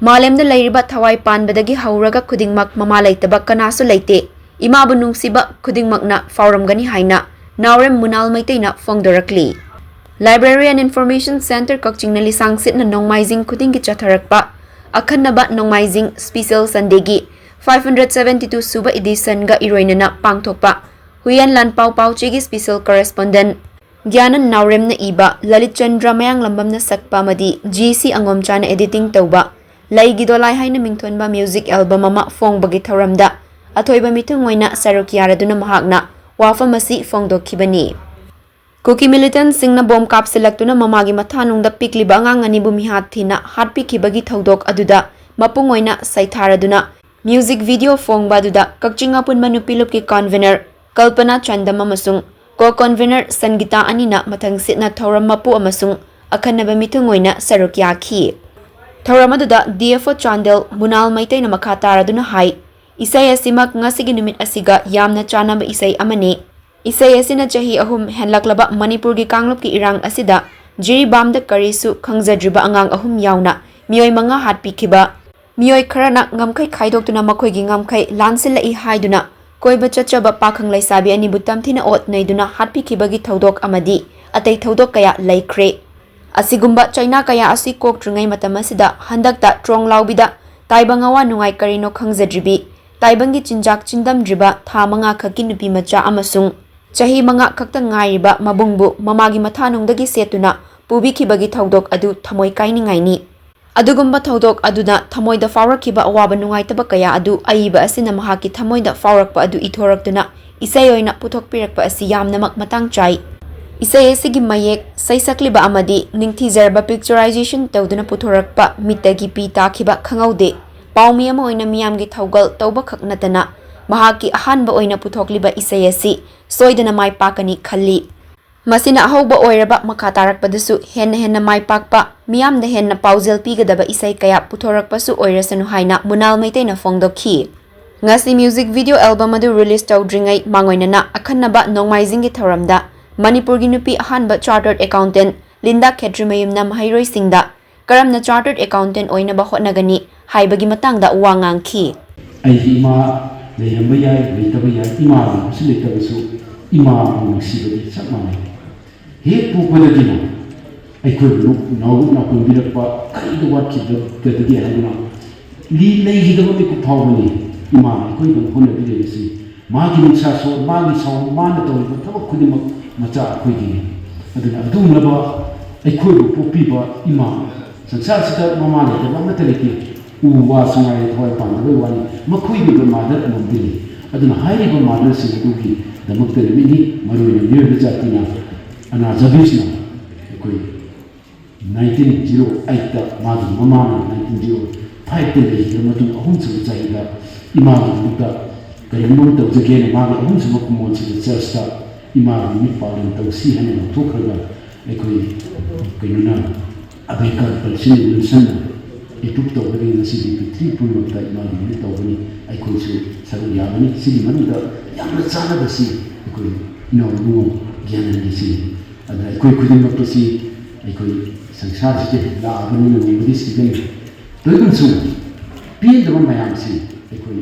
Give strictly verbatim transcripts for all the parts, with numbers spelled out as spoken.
ꯃꯥꯂꯦꯝꯗ ꯂꯩꯔꯤꯕ ꯊꯋꯥꯏ ꯄꯥꯟꯕꯗꯒꯤ ꯍꯧꯔꯒ ꯈꯨꯗꯤꯡꯃꯛ ꯃꯃꯥ ꯂꯩꯇꯕ ꯀꯅꯥꯁꯨ ꯂꯩꯇꯦ꯫ ꯏꯃꯥꯕꯨ ꯅꯨꯡꯁꯤꯕ ꯈꯨꯗꯤꯡꯃꯛꯅ ꯐꯥꯎꯔꯝꯒꯅꯤ ꯍꯥꯏꯅ ꯅꯥꯎꯔꯦꯝ ꯃꯨꯅꯥꯜ ꯃꯩꯇꯩꯅ ꯐꯣꯡꯗꯣꯔꯛꯂꯤ꯫ Library and Information Centre ꯀꯛꯆꯤꯡꯅ ꯂꯤꯁꯥꯡ ꯁꯤꯠꯅ ꯅꯣꯡꯃꯥꯏꯖꯤꯡ ꯈꯨꯗꯤꯡꯒꯤ ꯆꯠꯊꯔꯛꯄ ꯑꯈꯟꯅꯕ ꯅꯣꯡꯃꯥꯏꯖꯤꯡ Special Sundayꯒꯤ five hundred seventy two ꯁꯨꯕ editionꯒ ꯏꯔꯣꯏꯅꯅ ꯄꯥꯡꯊꯣꯛꯄ ꯍꯨꯏꯌꯦꯟ ꯂꯥꯟꯄꯥꯎ ꯄꯥꯎꯆꯦꯒꯤ special correspondent ꯒ꯭ꯌꯥꯅꯟ ꯅꯥꯎꯔꯦꯝꯅ ꯏꯕ, ꯂꯂꯤꯠ ꯆꯟꯗ꯭ꯔ ꯃꯌꯥꯡꯂꯝꯕꯝꯅ ꯁꯛꯄ ꯑꯃꯗꯤ ꯖꯤ ꯁꯤ ꯑꯉꯣꯝꯆꯥꯅ editing ꯇꯧꯕ ꯂꯩꯒꯤ ꯗꯣꯂꯥꯏ ꯍꯥꯏꯅ ꯃꯤꯡꯊꯣꯟꯕ music album ꯑꯃ ꯐꯣꯡꯕꯒꯤ ꯊꯧꯔꯝꯗ ꯑꯊꯣꯏꯕ ꯃꯤꯊꯨꯡ ꯑꯣꯏꯅ ꯁꯔꯨꯛ ꯌꯥꯔꯗꯨꯅ ꯃꯍꯥꯛꯅ ꯋꯥꯐꯝ ꯑꯁꯤ ꯐꯣꯡꯗꯣꯛꯈꯤꯕꯅꯤ꯫ ꯀꯨꯀꯤ militantꯁꯤꯡꯅ ꯕꯣꯝ ꯀꯥꯞꯁꯤꯜꯂꯛꯇꯨꯅ ꯃꯃꯥꯒꯤ ꯃꯊꯥꯅꯨꯡꯗ ꯄꯤꯛꯂꯤꯕ ꯑꯉꯥꯡ ꯑꯅꯤꯕꯨ ꯃꯤꯍꯥꯠ ꯊꯤꯅ ꯍꯥꯠꯄꯤꯈꯤꯕꯒꯤ ꯊꯧꯗꯣꯛ ꯑꯗꯨꯗ ꯃꯄꯨꯡ ꯑꯣꯏꯅ ꯁꯩꯊꯥꯔꯗꯨꯅ music video ꯐꯣꯡꯕ ꯑꯗꯨꯗ ꯀꯛꯆꯤꯡ ꯑꯄꯨꯟꯕ ꯅꯨꯄꯤ ꯂꯨꯞꯀꯤ convener ꯀꯜꯄꯅꯥ ꯆꯥꯟꯗꯝ ꯑꯃꯁꯨꯡ co-convener ꯁꯪꯒꯤꯇꯥ ꯑꯅꯤꯅ ꯃꯊꯪ ꯁꯤꯠꯅ ꯊꯧꯔꯝ ꯃꯄꯨ ꯑꯃꯁꯨꯡ ꯑꯈꯟꯅꯕ ꯃꯤꯊꯨꯡ ꯑꯣꯏꯅ ꯁꯔꯨꯛ ꯌꯥꯈꯤ꯫ ꯊꯧꯔꯝ ꯑꯗꯨꯗ D F O ꯆꯥꯟꯗꯦꯜ ꯃꯨꯅꯥꯜ ꯃꯩꯇꯩꯅ ꯃꯈꯥ ꯇꯥꯔꯗꯨꯅ ꯍꯥꯏ, ꯏꯁꯩ ꯑꯁꯤꯃꯛ ꯉꯁꯤꯒꯤ ꯅꯨꯃꯤꯠ ꯑꯁꯤꯒ ꯌꯥꯝꯅ ꯆꯥꯟꯅꯕ ꯏꯁꯩ ꯑꯃꯅꯤ꯫ ꯏꯁꯩ ꯑꯁꯤꯅ ꯆꯍꯤ ꯑꯍꯨꯝ ꯍꯦꯟꯂꯛꯂꯕ ꯃꯅꯤꯄꯨꯔꯒꯤ ꯀꯥꯡꯂꯨꯞꯀꯤ ꯏꯔꯥꯡ ꯑꯁꯤꯗ ꯖꯤꯔꯤꯕꯥꯝꯗ ꯀꯔꯤꯁꯨ ꯈꯪꯖꯗ꯭ꯔꯤꯕ ꯑꯉꯥꯡ ꯑꯍꯨꯝ ꯌꯥꯎꯅ ꯃꯤꯑꯣꯏ ꯃꯉꯥ ꯍꯥꯠꯄꯤꯈꯤꯕ, ꯃꯤꯑꯣꯏ ꯈꯔꯅ ꯉꯝꯈꯩ ꯈꯥꯏꯗꯣꯛꯇꯨꯅ ꯃꯈꯣꯏꯒꯤ ꯉꯝꯈꯩ ꯂꯥꯟꯁꯤꯜꯂꯛꯏ ꯍꯥꯏꯗꯨꯅ ꯀꯣꯏꯕ ꯆꯠꯆꯕ ꯄꯥꯈꯪ ꯂꯩꯁꯥꯕꯤ ꯑꯅꯤꯕꯨ ꯇꯝꯊꯤꯅ ꯑꯣꯠ ꯅꯩꯗꯨꯅ ꯍꯥꯠꯄꯤꯈꯤꯕꯒꯤ ꯊꯧꯗꯣꯛ ꯑꯃꯗꯤ ꯑꯇꯩ ꯊꯧꯗꯣꯛ ꯀꯌꯥ ꯂꯩꯈ꯭ꯔꯦ꯫ ꯑꯁꯤꯒꯨꯝꯕ ꯆꯩꯅꯥ ꯀꯌꯥ ꯑꯁꯤ ꯀꯣꯛꯇ꯭ꯔꯤꯉꯩ ꯃꯇꯝ ꯑꯁꯤꯗ ꯍꯟꯗꯛꯇ ꯇ꯭ꯔꯣꯡ ꯂꯥꯎꯕꯤꯗ ꯇꯥꯏꯕꯪ ꯑꯋꯥ ꯅꯨꯡꯉꯥꯏ ꯀꯔꯤꯅꯣ ꯈꯪꯖꯗ꯭ꯔꯤꯕꯤ, ꯇꯥꯏꯕꯪꯒꯤ ꯆꯤꯟꯖꯥꯛ ꯆꯤꯟꯗꯝꯗ꯭ꯔꯤꯕ ꯊꯥ ꯃꯉꯥ ꯈꯛꯀꯤ ꯅꯨꯄꯤ ꯃꯆꯥ ꯑꯃꯁꯨꯡ ꯆꯍꯤ ꯃꯉꯥ ꯈꯛꯇ ꯉꯥꯏꯔꯤꯕ ꯃꯕꯨꯡꯕꯨ ꯃꯃꯥꯒꯤ ꯃꯊꯥꯅꯨꯡꯗꯒꯤ ꯁꯦꯠꯇꯨꯅ ꯄꯨꯕꯤꯈꯤꯕꯒꯤ ꯊꯧꯗꯣꯛ ꯑꯗꯨ ꯊꯃꯣꯏ ꯀꯥꯏꯅꯤꯡꯉꯥꯏꯅꯤ꯫ ꯑꯗꯨꯒꯨꯝꯕ ꯊꯧꯗꯣꯛ ꯑꯗꯨꯅ ꯊꯃꯣꯏꯗ ꯐꯥꯎꯔꯛꯈꯤꯕ ꯑꯋꯥꯕ ꯅꯨꯡꯉꯥꯏꯇꯕ ꯀꯌꯥ ꯑꯗꯨ ꯑꯏꯕ ꯑꯁꯤꯅ ꯃꯍꯥꯛꯀꯤ ꯊꯃꯣꯏꯗ ꯐꯥꯎꯔꯛꯄ ꯑꯗꯨ ꯏꯊꯣꯔꯛꯇꯨꯅ ꯏꯁꯩ ꯑꯣꯏꯅ ꯄꯨꯊꯣꯛꯄꯤꯔꯛꯄ ꯑꯁꯤ ꯌꯥꯝꯅꯃꯛ ꯃꯇꯥꯡ ꯆꯥꯏ꯫ ꯏꯁꯩ ꯑꯁꯤꯒꯤ ꯃꯌꯦꯛ, ꯁꯩꯁꯛꯂꯤꯕ ꯑꯃꯗꯤ ꯅꯤꯡꯊꯤꯖꯔꯕ picturization ꯇꯧꯗꯨꯅ ꯄꯨꯊꯣꯔꯛꯄ ꯃꯤꯠꯇꯒꯤ ꯄꯤ ꯇꯥꯈꯤꯕ ꯈꯪꯍꯧꯗꯦ꯫ ꯄꯥꯎꯃꯤ ꯑꯃ ꯑꯣꯏꯅ ꯃꯤꯌꯥꯝꯒꯤ ꯊꯧꯒꯜ ꯇꯧꯕꯈꯛ ꯅꯠꯇꯅ ꯃꯍꯥꯛꯀꯤ ꯑꯍꯥꯟꯕ ꯑꯣꯏꯅ ꯄꯨꯊꯣꯛꯂꯤꯕ ꯏꯁꯩ ꯑꯁꯤ ꯁꯣꯏꯗꯅ ꯃꯥꯏ ꯄꯥꯛꯀꯅꯤ ꯈꯜꯂꯤ꯫ ꯃꯁꯤꯅ ꯑꯍꯧꯕ ꯑꯣꯏꯔꯕ ꯃꯈꯥ ꯇꯥꯔꯛꯄꯗꯁꯨ ꯍꯦꯟꯅ ꯍꯦꯟꯅ ꯃꯥꯏ ꯄꯥꯛꯄ, ꯃꯤꯌꯥꯝꯗ ꯍꯦꯟꯅ ꯄꯥꯎꯖꯦꯜ ꯄꯤꯒꯗꯕ ꯏꯁꯩ ꯀꯌꯥ ꯄꯨꯊꯣꯔꯛꯄꯁꯨ ꯑꯣꯏꯔꯁꯅꯨ ꯍꯥꯏꯅ ꯃꯨꯅꯥꯜ ꯃꯩꯇꯩꯅ ꯐꯣꯡꯗꯣꯛꯈꯤ꯫ ꯉꯁꯤ music video album ꯑꯗꯨ release ꯇꯧꯗ꯭ꯔꯤꯉꯩ ꯃꯥꯡꯑꯣꯏꯅꯅ ꯑꯈꯟꯅꯕ ꯅꯣꯡꯃꯥꯏꯖꯤꯡꯒꯤ ꯊꯧꯔꯝꯗ ꯃꯅꯤꯄꯨꯔꯒꯤ ꯅꯨꯄꯤ ꯑꯍꯥꯟꯕ chartered accountant ꯂꯤꯟꯗꯥ ꯈꯦꯇ꯭ꯔꯤꯃꯌꯨꯝꯅ ꯃꯍꯩꯔꯣꯏꯁꯤꯡꯗ ꯀꯔꯝꯅ ꯆꯥꯔꯇꯔꯗ ꯑꯦꯀꯥꯎꯟꯇꯦꯟꯠ ꯑꯣꯏꯅꯕ ꯍꯣꯠꯅꯒꯅꯤ ꯍꯥꯏꯕꯒꯤ ꯃꯇꯥꯡꯗ ꯋꯥ ꯉꯥꯡꯈꯤ꯫ ꯑꯩꯒꯤ ꯏꯃꯥ ꯂꯩꯔꯝꯕ ꯌꯥꯏ, ꯂꯩꯇꯕ ꯌꯥꯏ, ꯏꯃꯥ ꯂꯩꯔꯁꯨ ꯂꯩꯇꯕꯁꯨ ꯏꯃꯥꯕꯨ ꯅꯨꯡꯁꯤꯕꯗꯤ ꯆꯞ ꯃꯥꯟꯅꯩ꯫ ꯍꯦꯛ ꯄꯣꯛꯄꯗꯒꯤꯅ ꯑꯩꯈꯣꯏꯕꯨ ꯅꯥꯎꯔꯨꯛꯅ ꯄꯨꯟꯕꯤꯔꯛꯄ, ꯀꯔꯤꯗ ꯋꯥꯠꯈꯤꯗꯒꯦ ꯍꯥꯏꯗꯨꯅ ꯂꯤ-, ꯂꯩꯈꯤꯗꯕ ꯃꯤꯀꯨꯞ ꯐꯥꯎꯕꯅꯤ ꯏꯃꯥꯅ ꯑꯩꯈꯣꯏꯒꯤꯗꯃꯛ ꯍꯣꯠꯅꯕꯤꯔꯤꯕꯁꯤ꯫ ꯃꯥꯒꯤ ꯅꯨꯡꯁꯥ ꯁꯣꯔ, ꯃꯥꯒꯤ ꯁꯥꯎꯟ, ꯃꯥꯅ ꯇꯧꯔꯤꯕ ꯊꯕꯛ ꯈꯨꯗꯤꯡꯃꯛ ꯃꯆꯥ ꯑꯩꯈꯣꯏꯒꯤꯅꯤ꯫ ꯑꯗꯨꯅ ꯑꯗꯨꯒꯨꯝꯂꯕ ꯑꯩꯈꯣꯏꯕꯨ ꯄꯣꯛꯄꯤꯕ ꯏꯃꯥ, ꯁꯪꯁꯥꯔꯁꯤꯗ ꯃꯃꯥ ꯂꯩꯇꯕ ꯑꯃꯠꯇ ꯂꯩꯇꯦ꯫ ꯎ ꯋꯥꯁꯨ ꯉꯥꯏꯔꯦ ꯊꯋꯥꯏ ꯄꯥꯟꯗꯕꯒꯤ ꯋꯥꯅꯤ꯫ ꯃꯈꯣꯏꯒꯤ ꯃꯥꯗꯔ ꯑꯃꯃꯝꯗꯤ ꯂꯩ꯫ ꯑꯗꯨꯅ ꯍꯥꯏꯔꯤꯕ ꯃꯥꯗꯔꯁꯤꯡ ꯑꯗꯨꯒꯤꯗꯃꯛꯇ ꯅꯨꯃꯤꯠꯅꯤ ꯃꯔꯨꯑꯣꯏꯅ ꯃꯤꯑꯣꯏꯕ ꯖꯥꯇꯤꯅ ꯑꯅꯥ ꯖꯥꯕꯤꯁꯅ ꯑꯩꯈꯣꯏ ꯅꯥꯏꯟꯇꯤꯟ ꯖꯤꯔꯣ ꯑꯩꯠꯇ ꯃꯥꯒꯤ ꯃꯃꯥꯅ ꯅꯥꯏꯟꯇꯤꯟ ꯖꯤꯔꯣ ꯐꯥꯏꯚꯇ ꯂꯩꯈꯤꯗ꯭ꯔ ꯃꯇꯨꯡ ꯑꯍꯨꯝꯁꯨꯕ ꯆꯍꯤꯗ ꯏꯃꯥꯒꯤꯗꯃꯛꯇ ꯀꯔꯤꯒꯨꯝꯕ ꯑꯃ ꯇꯧꯖꯒꯦꯅ ꯃꯥꯒꯤ ꯑꯍꯨꯝꯁꯨꯕ ꯀꯨꯝꯑꯣꯟꯁꯤꯗ ꯆꯔꯆꯇ ꯏꯃꯥꯒꯤ ꯃꯤꯠ ꯄꯥꯂꯟ ꯇꯧꯁꯤ ꯍꯥꯏꯅ ꯂꯥꯎꯊꯣꯛꯈ꯭ꯔꯒ ꯑꯩꯈꯣꯏ ꯀꯩꯅꯣꯅ ꯑꯝꯕꯦꯗꯀꯔ ꯄ꯭ꯔꯁꯤꯗꯦꯟ ꯋꯤꯜꯁꯟꯅ ꯑꯦꯄ꯭ꯔꯨꯞ ꯇꯧꯕꯗꯒꯤ ꯉꯁꯤꯗꯤ ꯄ꯭ꯔꯤꯊꯤꯕꯤ ꯄꯨꯝꯅꯃꯛꯇ ꯏꯃꯥꯒꯤ ꯅꯨꯃꯤꯠ ꯇꯧꯕꯅꯤ꯫ ꯑꯩꯈꯣꯏꯁꯨ ꯁꯔꯨꯛ ꯌꯥꯒꯅꯤ꯫ ꯁꯤꯒꯤ ꯃꯅꯨꯡꯗ ꯌꯥꯝꯅ ꯆꯥꯟꯅꯕꯁꯤ ꯑꯩꯈꯣꯏ ꯏꯅꯥꯎ ꯏꯕꯨꯡꯉꯣ ꯒ꯭ꯌꯥꯅꯟꯒꯤꯁꯤꯅꯤ꯫ ꯑꯗꯨꯅ ꯑꯩꯈꯣꯏ ꯈꯨꯗꯤꯡꯃꯛꯄꯨ ꯁꯤ ꯑꯩꯈꯣꯏ ꯁꯪꯁꯥꯔꯁꯤꯗ ꯂꯥꯛꯑꯕꯅꯤꯅ ꯅꯣꯡꯃꯗꯤ ꯁꯤꯒꯅꯤ꯫ ꯇꯧꯏꯒꯨꯝꯕꯁꯨ ꯄꯦꯟꯗꯕ ꯃꯌꯥꯝꯁꯤ ꯑꯩꯈꯣꯏ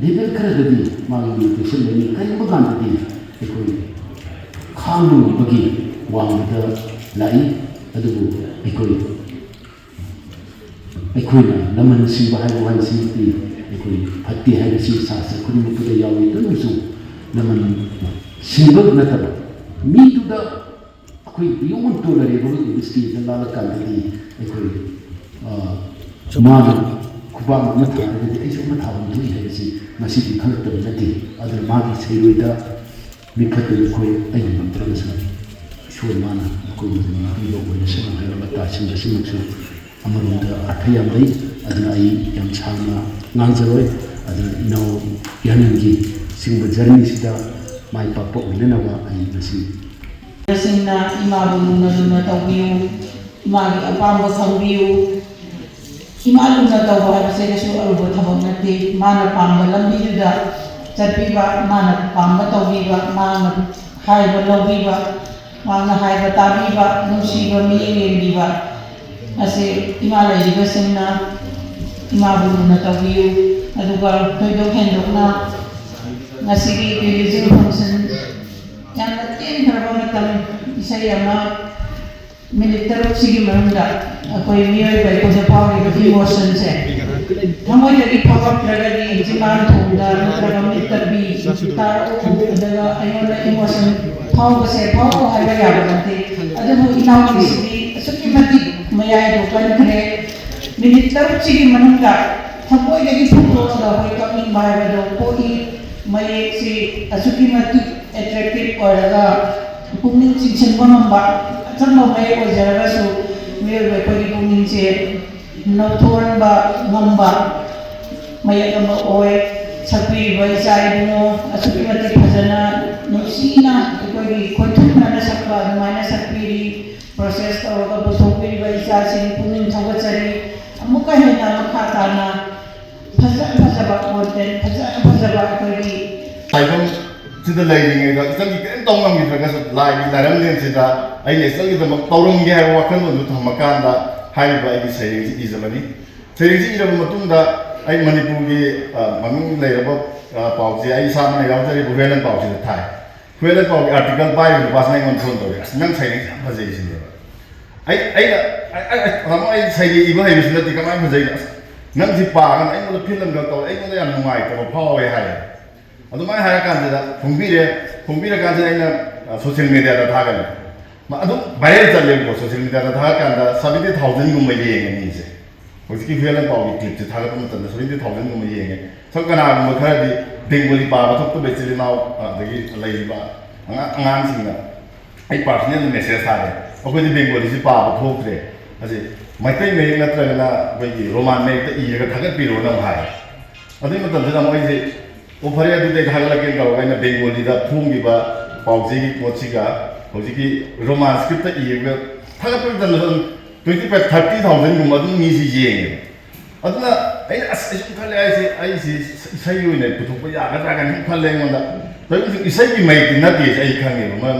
ꯂꯦꯚꯦꯜ ꯈꯔꯗꯗꯤ ꯃꯥꯒꯤ ꯂꯤꯃꯤꯇꯦꯁꯟ ꯂꯩꯅꯤ꯫ ꯀꯔꯤꯒꯨꯝꯕ ꯀꯥꯟꯗꯗꯤ ꯑꯩꯈꯣꯏ ꯈꯥꯡꯕ ꯉꯝꯕꯒꯤ ꯋꯥꯡꯃꯗ ꯂꯥꯛꯏ꯫ ꯑꯗꯨꯕꯨ ꯑꯩꯈꯣꯏ ꯑꯩꯈꯣꯏꯅ ꯂꯃꯟ ꯁꯤꯡꯕ ꯍꯥꯏꯕ ꯋꯥꯍꯩꯁꯤꯃꯛꯇꯤ ꯑꯩꯈꯣꯏ ꯐꯠꯇꯦ ꯍꯥꯏꯕꯁꯤ ꯁꯥꯁꯇ꯭ꯔ ꯈꯨꯗꯤꯡꯃꯛꯇꯗ ꯌꯥꯎꯏ꯫ ꯑꯗꯨ ꯑꯣꯏꯔꯁꯨ ꯂꯃꯟ ꯁꯤꯡꯕ ꯅꯠꯇꯕ ꯃꯤꯗꯨꯗ ꯑꯩꯈꯣꯏ beyond tolerable ꯏꯟꯗꯁꯇ꯭ꯔꯤꯗ ꯂꯥꯜꯂꯀꯥꯟꯗꯗꯤ ꯑꯩꯈꯣꯏ, ꯑ, ꯃꯥꯅ ꯈꯨꯄꯥꯛ ꯑꯃ ꯊꯥꯔꯒꯗꯤ ꯑꯩꯁꯨ ꯑꯃ ꯊꯥꯐꯝ ꯊꯣꯛꯏ ꯍꯥꯏꯕꯁꯤ ꯉꯁꯤꯗꯤ ꯈꯪꯂꯛꯇꯕ ꯅꯠꯇꯦ꯫ ꯑꯗꯨꯅ ꯃꯥꯒꯤ ꯁꯩꯔꯣꯏꯗ ꯃꯤꯐꯠꯇ ꯑꯩꯈꯣꯏ ꯑꯩꯅ ꯉꯝꯗ꯭ꯔꯒꯁꯨ ꯏꯁꯣꯔ ꯃꯥꯅ ꯑꯩꯈꯣꯏꯕꯨ ꯄꯤꯕ ꯑꯣꯏꯔꯁꯅꯨ ꯍꯥꯏꯕ ꯃꯇꯥꯁꯤꯡꯗꯁꯤꯃꯛꯁꯨ ꯑꯃꯔꯣꯝꯗ ꯑꯔꯊ ꯌꯥꯝ ꯂꯩ꯫ ꯑꯗꯨꯅ ꯑꯩ ꯌꯥꯝ ꯁꯥꯡꯅ ꯉꯥꯡꯖꯔꯣꯏ꯫ ꯑꯗꯨꯅ ꯏꯅꯥꯎ ꯒ꯭ꯌꯥꯅꯟꯒꯤ ꯁꯤꯒꯨꯝꯕ ꯖꯔꯅꯤꯁꯤꯗ ꯃꯥꯏ ꯄꯥꯛꯄ ꯑꯣꯏꯅꯅꯕ ꯑꯩ ꯉꯁꯤ ꯁꯤꯡꯅ ꯏꯃꯥꯕꯨ ꯂꯨꯅ ꯂꯨꯅ ꯇꯧꯕꯤꯌꯨ, ꯏꯃꯥꯒꯤ ꯑꯄꯥꯝꯕ ꯈꯪꯕꯤꯌꯨ꯫ ꯏꯃꯥ ꯂꯨꯅ ꯇꯧꯕ ꯍꯥꯏꯕꯁꯦ ꯀꯩꯁꯨ ꯑꯔꯨꯕ ꯊꯕꯛ ꯅꯠꯇꯦ꯫ ꯃꯥꯅ ꯄꯥꯝꯕ ꯂꯝꯕꯤꯗꯨꯗ ꯆꯠꯄꯤꯕ, ꯃꯥꯅ ꯄꯥꯝꯕ ꯇꯧꯕꯤꯕ, ꯃꯥꯅ ꯍꯥꯏꯕ ꯂꯧꯕꯤꯕ, ꯃꯥꯅ ꯍꯥꯏꯕ ꯇꯥꯕꯤꯕ, ꯅꯨꯡꯁꯤꯕ ꯃꯤꯠꯌꯦꯡ ꯌꯦꯡꯕꯤꯕ, ꯑꯁꯤ ꯏꯃꯥ ꯂꯩꯔꯤꯕꯁꯤꯡꯅ ꯏꯃꯥꯕꯨ ꯂꯨꯅ ꯇꯧꯕꯤꯌꯨ꯫ ꯑꯗꯨꯒ ꯊꯣꯏꯗꯣꯛ ꯍꯦꯟꯗꯣꯛꯅ ꯉꯁꯤꯒꯤ ꯔꯤꯂꯤꯖꯤꯡ ꯐꯪꯁꯟ ꯌꯥꯝꯅ ꯇꯦꯟꯈ꯭ꯔꯕ ꯃꯇꯝ, ꯏꯁꯩ ꯑꯃ ꯃꯤꯅꯤꯠ ꯇꯔꯨꯛꯁꯤꯒꯤ ꯃꯅꯨꯡꯗ ꯑꯩꯈꯣꯏ ꯃꯤꯑꯣꯏꯕ ꯑꯩꯈꯣꯏꯗ ꯐꯥꯎꯔꯤꯕ ꯏꯃꯣꯁꯟꯁꯦ ꯊꯃꯣꯏꯗꯒꯤ ꯐꯥꯎꯔꯛꯇ꯭ꯔꯒꯗꯤ ꯆꯤꯟꯕꯥꯟ ꯊꯣꯡꯗ ꯅꯠꯇ꯭ꯔꯒ ꯃꯤꯠ ꯇꯞꯄꯤ ꯇꯥꯔꯛꯎ, ꯑꯗꯨꯒ ꯑꯩꯉꯣꯟꯗ ꯏꯃꯣꯁꯟ ꯐꯥꯎꯕꯁꯦ ꯐꯥꯎꯔꯛꯎ ꯍꯥꯏꯕ ꯌꯥꯕ ꯅꯠꯇꯦ꯫ ꯑꯗꯨꯕꯨ ꯏꯅꯥꯎꯄꯤꯁꯤꯗꯤ ꯑꯁꯨꯛꯀꯤ ꯃꯇꯤꯛ ꯃꯌꯥꯏꯗꯣ ꯀꯟꯈ꯭ꯔꯦ꯫ ꯃꯤꯅꯤꯠ ꯇꯔꯨꯛꯁꯤꯒꯤ ꯃꯅꯨꯡꯗ ꯊꯃꯣꯏꯗꯒꯤ ꯐꯣꯡꯗꯣꯛꯑꯒ ꯑꯩꯈꯣꯏ ꯀꯞꯅꯤꯡꯕ ꯍꯥꯏꯕꯗꯣ ꯄꯣꯛꯏ꯫ ꯃꯌꯦꯛꯁꯤ ꯑꯁꯨꯛꯀꯤ ꯃꯇꯤꯛ ꯑꯦꯇ꯭ꯔꯦꯛꯇꯤꯞ ꯑꯣꯏꯔꯒ ꯄꯨꯛꯅꯤꯡ ꯆꯤꯡꯁꯤꯟꯕ ꯉꯝꯕ ꯑꯆꯝꯕ ꯃꯌꯦꯛ ꯑꯣꯏꯖꯔꯒꯁꯨ ꯃꯤꯑꯣꯏꯕ ꯑꯩꯈꯣꯏꯒꯤ ꯄꯨꯛꯅꯤꯡꯁꯦ ꯅꯧꯊꯣꯛꯍꯟꯕ ꯉꯝꯕ ꯃꯌꯦꯛ ꯑꯃ ꯑꯣꯏ꯫ ꯁꯛꯄꯤꯔꯤꯕ ꯏꯆꯥ ꯏꯕꯨꯡꯉꯣ ꯑꯁꯨꯛꯀꯤ ꯃꯇꯤꯛ ꯐꯖꯅ ꯅꯨꯡꯁꯤꯅ ꯑꯩꯈꯣꯏꯒꯤ ꯈꯣꯏꯊꯨꯝꯅꯅ ꯁꯛꯄ ꯑꯗꯨꯃꯥꯏꯅ ꯁꯛꯄꯤꯔꯤ꯫ ꯄ꯭ꯔꯣꯁꯦꯁ ꯇꯧꯔꯒ ꯄꯨꯊꯣꯛꯄꯤꯔꯤꯕ ꯏꯆꯥꯁꯤꯡ ꯄꯨꯛꯅꯤꯡ ꯊꯧꯒꯠꯆꯔꯤ꯫ ꯑꯃꯨꯛꯀ ꯍꯦꯟꯅ ꯃꯈꯥ ꯇꯥꯅ ꯐꯖ ꯐꯖꯕ ꯀꯣꯟꯇꯦꯟ, ꯐꯖ ꯐꯖꯕ ꯑꯩꯈꯣꯏꯒꯤ ꯇꯥꯏꯕꯪ ꯁꯤꯗ ꯂꯩꯔꯤꯉꯩꯗ ꯏꯆꯟꯒꯤ ꯀꯔꯤꯝ ꯇꯧ ꯉꯝꯈꯤꯗ꯭ꯔꯒꯁꯨ ꯂꯥꯏꯒꯤ ꯂꯥꯏꯔꯝꯂꯦꯟꯁꯤꯗ ꯑꯩꯅ ꯏꯆꯟꯒꯤꯗꯃꯛ ꯇꯧꯔꯝꯒꯦ ꯍꯥꯏꯕ ꯋꯥꯈꯜꯂꯣꯟꯗꯨ ꯊꯝꯃꯀꯥꯟꯗ ꯍꯥꯏꯔꯤꯕ ꯑꯩꯒꯤ ꯁꯩꯔꯦꯡꯁꯤ ꯏꯖꯕꯅꯤ꯫ ꯁꯩꯔꯦꯡꯁꯤ ꯏꯔꯕ ꯃꯇꯨꯡꯗ ꯑꯩ ꯃꯅꯤꯄꯨꯔꯒꯤ, ꯑ, ꯃꯃꯤꯡ ꯂꯩꯔꯕ, ꯑ, ꯄꯥꯎꯆꯦ ꯑꯩ ꯏꯁꯥꯃꯛꯅ ꯌꯥꯎꯖꯔꯤꯕ ꯍꯨꯌꯦꯟ ꯂꯥꯟꯄꯥꯎꯁꯤꯗ ꯊꯥꯏ꯫ ꯍꯨꯌꯦꯟ ꯂꯥꯟꯄꯥꯎꯒꯤ ꯑꯥꯔꯇꯤꯀꯜ ꯄꯥꯏꯔꯤꯕ ꯅꯨꯄꯥꯁꯤꯅ ꯑꯩꯉꯣꯟꯗ ꯐꯣꯟ ꯇꯧꯔꯛꯑꯦ, "ꯑꯁ, ꯅꯪ ꯁꯩꯔꯦꯡꯁꯤ ꯌꯥꯝ ꯐꯖꯩ" ꯁꯤꯅꯦꯕ꯫ ꯑꯩ, ꯑꯩꯅ, ꯑꯩ, ꯑꯩ, ꯑꯩ, ꯇꯥꯃꯣ, ꯑꯩ ꯁꯩꯔꯦꯡ ꯏꯕ ꯍꯩꯕꯁꯨ ꯅꯠꯇꯦ, ꯀꯃꯥꯏꯅ ꯐꯖꯩꯅꯣ? "ꯑꯁ, ꯅꯪꯁꯤ ꯄꯥꯔꯒ ꯑꯩꯉꯣꯟꯗ ꯐꯤꯂꯝꯒ ꯇꯧꯔꯦ, ꯑꯩꯉꯣꯟꯗ ꯌꯥꯝ ꯅꯨꯡꯉꯥꯏꯇꯕ ꯐꯥꯎꯋꯦ" ꯍꯥꯏꯌꯦ꯫ ꯑꯗꯨꯃꯥꯏꯅ ꯍꯥꯏꯔꯀꯥꯟꯁꯤꯗ ꯐꯣꯡꯕꯤꯔꯦ꯫ ꯐꯣꯡꯕꯤꯔꯀꯥꯟꯁꯤꯗ ꯑꯩꯅ, ꯑ, ꯁꯣꯁꯤꯌꯦꯜ ꯃꯦꯗꯤꯌꯥꯗ ꯊꯥꯒꯠꯂꯦ꯫ ꯃ-, ꯑꯗꯨꯝ ꯚꯥꯏꯔꯦꯜ ꯆꯠꯂꯦꯕꯀꯣ, ꯁꯣꯁꯤꯌꯦꯜ ꯃꯤꯗꯤꯌꯥꯗ ꯊꯥꯒꯠꯀꯥꯟꯗ ꯁꯚꯦꯟꯇꯤ ꯊꯥꯎꯖꯟꯒꯨꯝꯕ ꯌꯦꯡꯉꯦ ꯃꯤꯁꯦ꯫ ꯍꯧꯖꯤꯛꯀꯤ ꯍꯨꯌꯦꯟ ꯂꯥꯟꯄꯥꯎꯒꯤ ꯀ꯭ꯂꯤꯞꯁꯦ ꯊꯥꯒꯠꯄ ꯃꯇꯝꯗ ꯁꯚꯦꯟꯇꯤ ꯊꯥꯎꯖꯟꯒꯨꯝꯕ ꯌꯦꯡꯉꯦ꯫ ꯁꯝ ꯀꯅꯥꯒꯨꯝꯕ ꯈꯔꯗꯤ ꯕꯦꯡꯒꯣꯂꯤ ꯄꯥꯕ ꯊꯣꯛꯇꯕ ꯏꯆꯤꯜ ꯏꯅꯥꯎ, ꯑꯗꯒꯤ ꯂꯩꯔꯤꯕ ꯑꯉꯥꯡ, ꯑꯉꯥꯡꯁꯤꯡꯅ ꯑꯩ ꯄꯥꯔꯁꯅꯦꯜꯗ ꯃꯦꯁꯦꯖ ꯊꯥꯔꯦ, "ꯑꯩꯈꯣꯏꯗꯤ ꯕꯦꯡꯒꯣꯂꯤꯁꯤ ꯄꯥꯕ ꯊꯣꯛꯇ꯭ꯔꯦ, ꯑꯁꯤ ꯃꯩꯇꯩ ꯃꯌꯦꯛ ꯅꯠꯇ꯭ꯔꯒꯅ ꯑꯩꯈꯣꯏꯒꯤ ꯔꯣꯃꯥꯟ ꯃꯌꯦꯛꯇ ꯏꯔꯒ ꯊꯥꯒꯠꯄꯤꯔꯣꯅ" ꯑꯃꯨꯛ ꯍꯥꯏ꯫ ꯑꯗꯨꯒꯤ ꯃꯇꯝꯁꯤꯗ ꯑꯃꯨꯛ ꯑꯩꯁꯦ, "ꯑꯣ, ꯐꯔꯦ, ꯑꯗꯨꯗꯤ ꯑꯩ ꯊꯥꯒꯠꯂꯛꯀꯦꯅ" ꯇꯧꯔꯒ ꯑꯩꯅ ꯕꯦꯡꯒꯣꯂꯤꯗ ꯐꯣꯡꯈꯤꯕ ꯄꯥꯎꯆꯦꯒꯤ ꯄꯣꯠꯁꯤꯒ ꯍꯧꯖꯤꯛꯀꯤ ꯔꯣꯃꯥꯟ ꯁ꯭ꯀ꯭ꯔꯤꯞꯇ ꯏꯔꯒ ꯊꯥꯒꯠꯄ ꯃꯇꯝꯗ ꯑꯗꯨꯝ ꯇ꯭ꯋꯦꯟꯇꯤ ꯐꯥꯏꯚ, ꯊꯥꯔꯇꯤ ꯊꯥꯎꯖꯟꯒꯨꯝꯕ ꯑꯗꯨꯝ ꯃꯤꯁꯤ ꯌꯦꯡꯉꯦꯕ꯫ ꯑꯗꯨꯅ ꯑꯩꯅ, "ꯑꯁ, ꯑꯩ ꯁꯨꯝ ꯈꯜꯂꯦ ꯍꯥꯏꯁꯦ, ꯑꯩꯁꯤ ꯏꯁꯩ ꯑꯣꯏꯅ ꯄꯨꯊꯣꯛꯄ ꯌꯥꯒꯗ꯭ꯔꯥ?" ꯀꯥꯏꯅ ꯁꯨꯝ ꯈꯜꯂꯦ ꯑꯩꯉꯣꯟꯗ꯫ ꯇꯧꯕꯇꯕꯨ ꯏꯁꯩꯒꯤ ꯃꯌꯦꯛꯇꯤ ꯅꯠꯇꯦꯁꯦ ꯑꯩ ꯈꯪꯉꯦꯕ, ꯃꯔꯝ